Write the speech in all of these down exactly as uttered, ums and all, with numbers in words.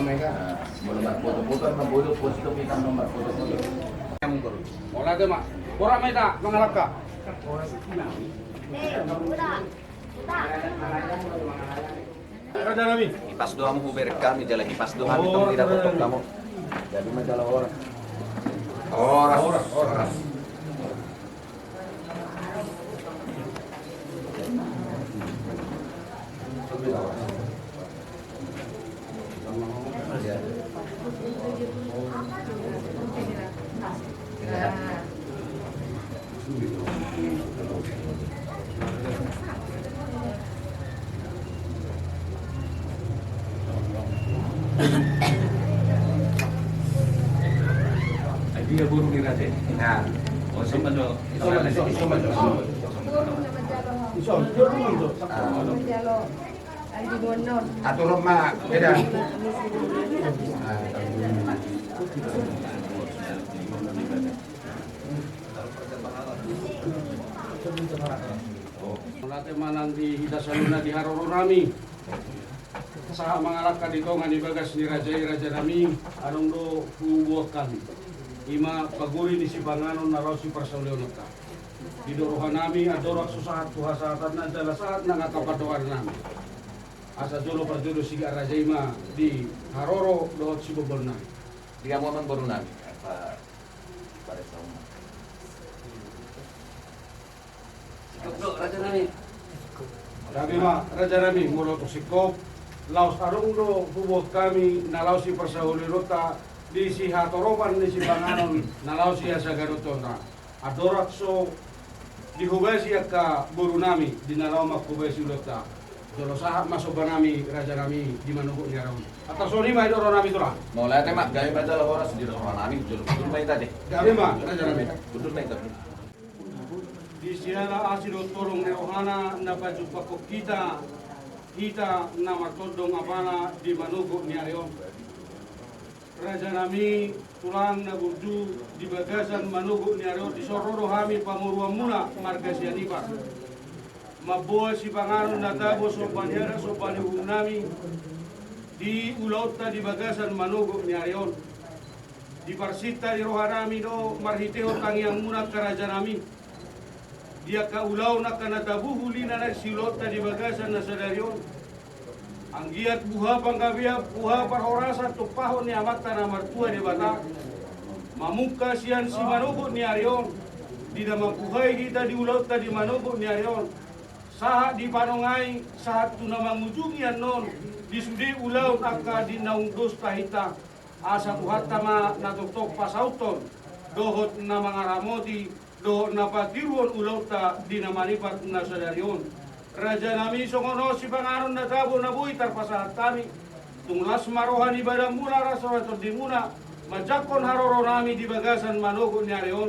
Molo marpoto-poto ma bodo, pos tu hita ma marpoto-poto. Mauliate ma. Boru ma hita mangalangka. Raja nami. Hipas do hamu hubereng hami jala hipas do hami tong didapot hamu. Jadi ma jala horas. Horas. Horas, horas. Dia boru ni raja. Nah. Oh, sama do. Sama do, sama do, sama do. Atur ma, beda. Mauliate ma nang di hita saluhutna di haroro nami. Sahat mangalangka di tonga ni bagas ni raja i, raja nami, adong do huboan hami. I ma paguri ni sipanganon na laos siparsauliononta. Di do roha nami andorang so sahat tu hasahatanna jala sahat nang angka pandohan nami. Asa jolo parjolo sigaran raja i ma di haroro dohot siboboan nami. Di hamu amang boru nami. Apa bares hamu ma. Singkop do, raja nami. Gabe ma, raja nami, molo tung singkop, laos adong do huboan hami na laos siparsauliononta di sihatoropan ni sipanganon na laos sihasagaronta. Andorang so dihobasi angka boru nami di na laho manghobasi ulaonta. Jolo sahat ma somba nami, raja nami, di manogot ni ari on. Antong songon i ma i do roha nami, tulang. Mauliate ma, gabe ma jala horas di roha nami, jolo hundul ma hita ate. Gabe ma, raja nami. Hundul ma hita. Di siala asi dohot holong ni rohana na pajumpangkon hita, hita na martondong apala di manogot ni ari on. Raja nami, tulang na burju, di bagasan manogot ni ari on dison ro do hami pamoruonmuna marga Sianipar. Mamboan sipanganon na tabo somba ni adat somba ni uhum nami di ulaonta di bagasan manogot ni ari on. Diparsinta di roha nami do marhitehon tangiangmuna angka raja nami. Di angka ulaon angka na tabo uli na naeng siulaonta di bagasan na sadari on. Anggiat buha panggabean, buha parhorasan tumpahon ni Amanta na martua Debata. Mamungka sian simanogot ni ari on. Di na mambuhai hita di ulaonta di manogot ni ari on. Sahat di panongai, sahat tu na mangujungi annon. Di sude ulaon angka di naung dos tahinta. Asa Tuhanta ma na tongtong pasauthon, dohot na mangaramoti, dohot na patiruhon ulaonta di na manipat na sadari on. Raja nami, songon on sipanganon na tabo na boi tarpasahat hami. Tung las ma roha ni badanmuna ras roha ni tondimuna, manjangkon haroro nami di bagasan manogot ni ari on.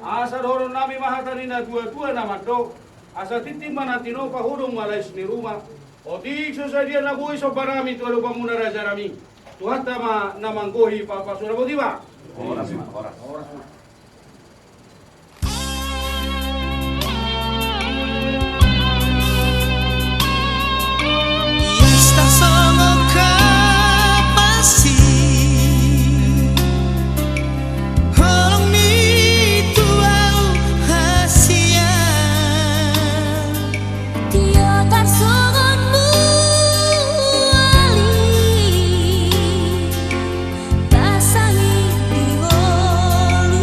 Asa dohonon nami ma hata ni na tuatua na mandok. Asa tintin ma na tinopa, hodong ma lais ni ruma. Otik so sadia na boi somba nami tu adopanmuna raja nami. Tuhanta ma na manggohi pasu-pasu na boti ma. Horas ma, horas. Horas ma. Ias tarsongon kapasi. Holong ni tuau hasian. Tio tarsongon muali. Tarsangin di ngolu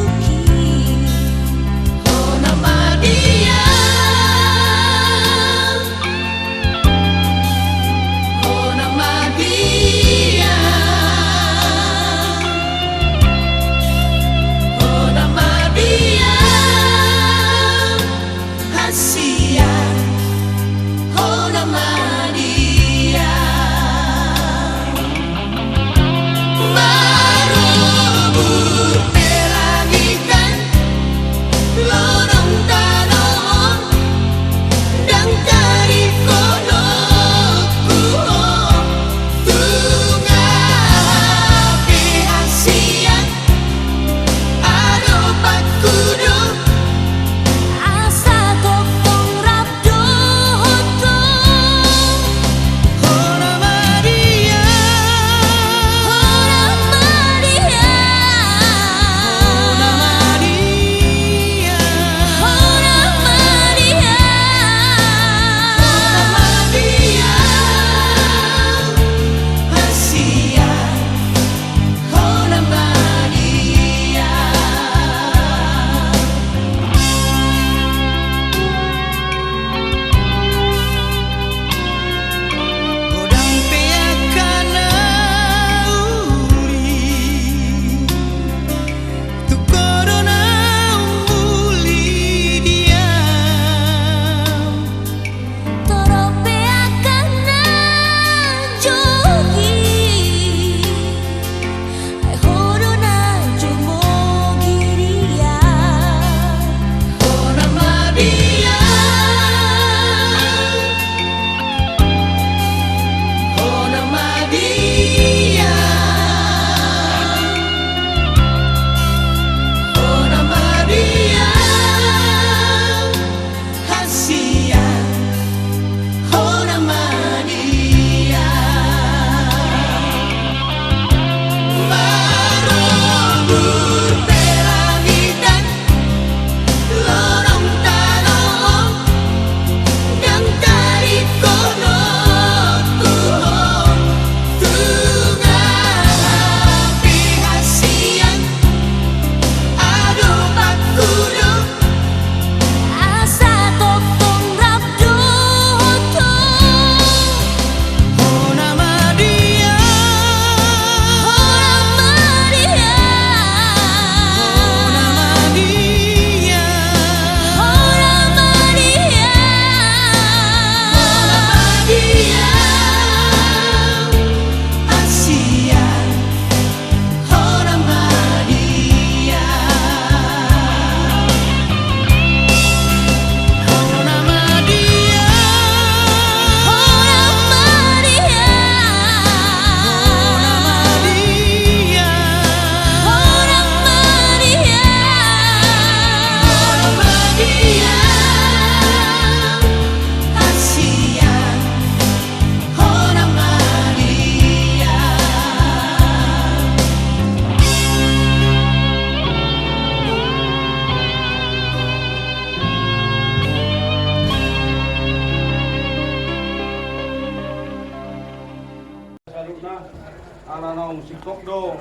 Singkop do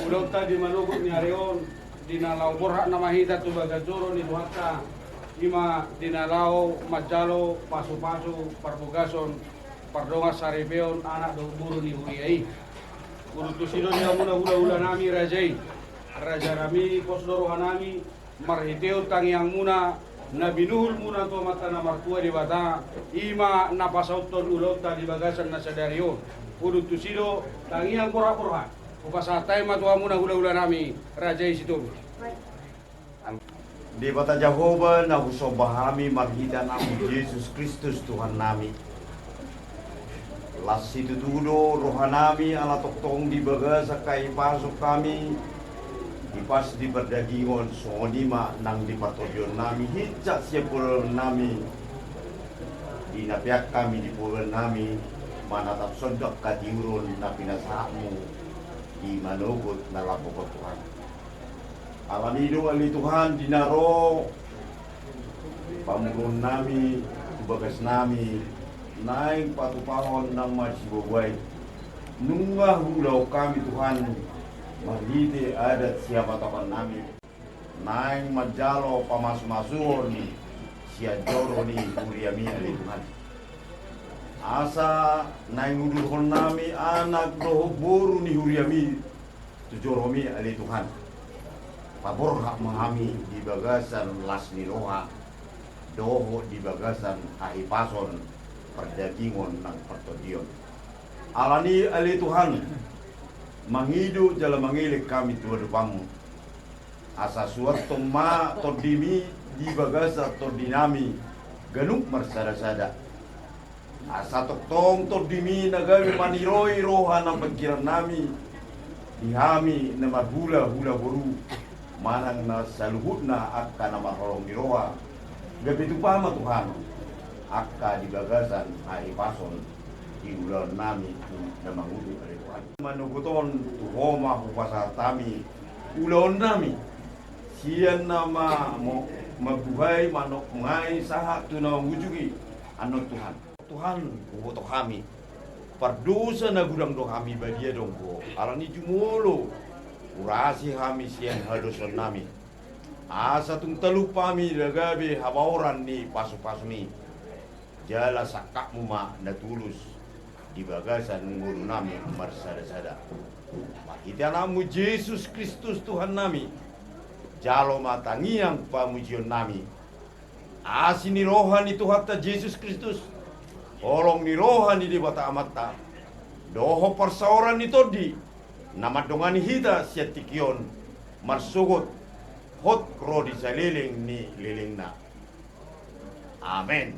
ulaonta di manogot ni ari on, di na laho borhat nama hita tu bagas joro ni Tuhanta, i ma di na laho manjalo pasupasu parbagason pardongansaripeon anak dohot boru ni huria i. Hudok tusi do di hamuna hulahula nami raja i. Raja nami, pos do roha nami, marhitehon tangiangmuna na binuhulmuna tu Amanta na martua Debata, i ma na pasauthon ulaonta di bagasan na sadari on. Hudok tusi do tangiang borhatborhat. Hupasahat hami ma tu hamuna hulahula nami, raja i Sitorus. Debata Jahowa na husomba hami marhite Anakmu Jesus Kristus Tuhan nami. Las situtu do roha nami ala tongtong di bagasan hahipason hami, hipas di pardagingon, songon i ma nang di partondion nami, hinsat sian pola nami, di na peak hami di pola nami, manatap sondang hatiuron na pinasahatmu di manogot na lambok on Tuhan. Alani do ale Tuhan, di na ro pamoruon nami tu bagas nami, naeng patupahon nang ma siboaboa i. Nunga huulahon hami Tuhan, marhite adat siamatapan nami, naeng manjalo pamasumasuon sian joro ni huriami ale Tuhan. Asa naeng udurhon nami anak dohot boru ni huriami tu joromi ale Tuhan. Paborhat ma hami di bagasan las ni roha dohot di bagasan hahipason pardagingon nang partondion. Alani ale Tuhan, mangido jala mangelek hami tu adopanmu, asa suanhon ma tondimi di bagasan tondi nami ganup marsadasada. Asa tongtong tondimi na gabe maniroi roha nang pingkiran nami, di hami na marhulahula boru, manang na saluhutna angka na marholong ni roha, gabe tupa ma Tuhan angka di bagasan hahipason di ulaon nami tu na mangutuk ale Tuhan. Manogot on tu Ho ma hupasahat hami ulaon nami, sian na ma-, mo-, mambuhai, manang mangai sahat tu na mangujuki annon Tuhan. Tuhan, huboto hami, pardosa na godang do hami, badia do Ho, alani jumolo hurasi hami sian hadosaon nami. Asa tung talup hami na gabe habaoran ni pasupasumi, jala sangkapmu ma na tulus di bagasan ngolu nami marsadasada. Marhite Anakmu Jesus Kristus Tuhan nami, jalo ma tangiang pamujion nami. Asi ni roha ni Tuhanta Jesus Kristus, holong ni roha ni Debata Amanta, dohot parsaoran ni Tondi na mandongani hita sian tingki on, marsogot hot ro di saleleng ni lelengna. Amen.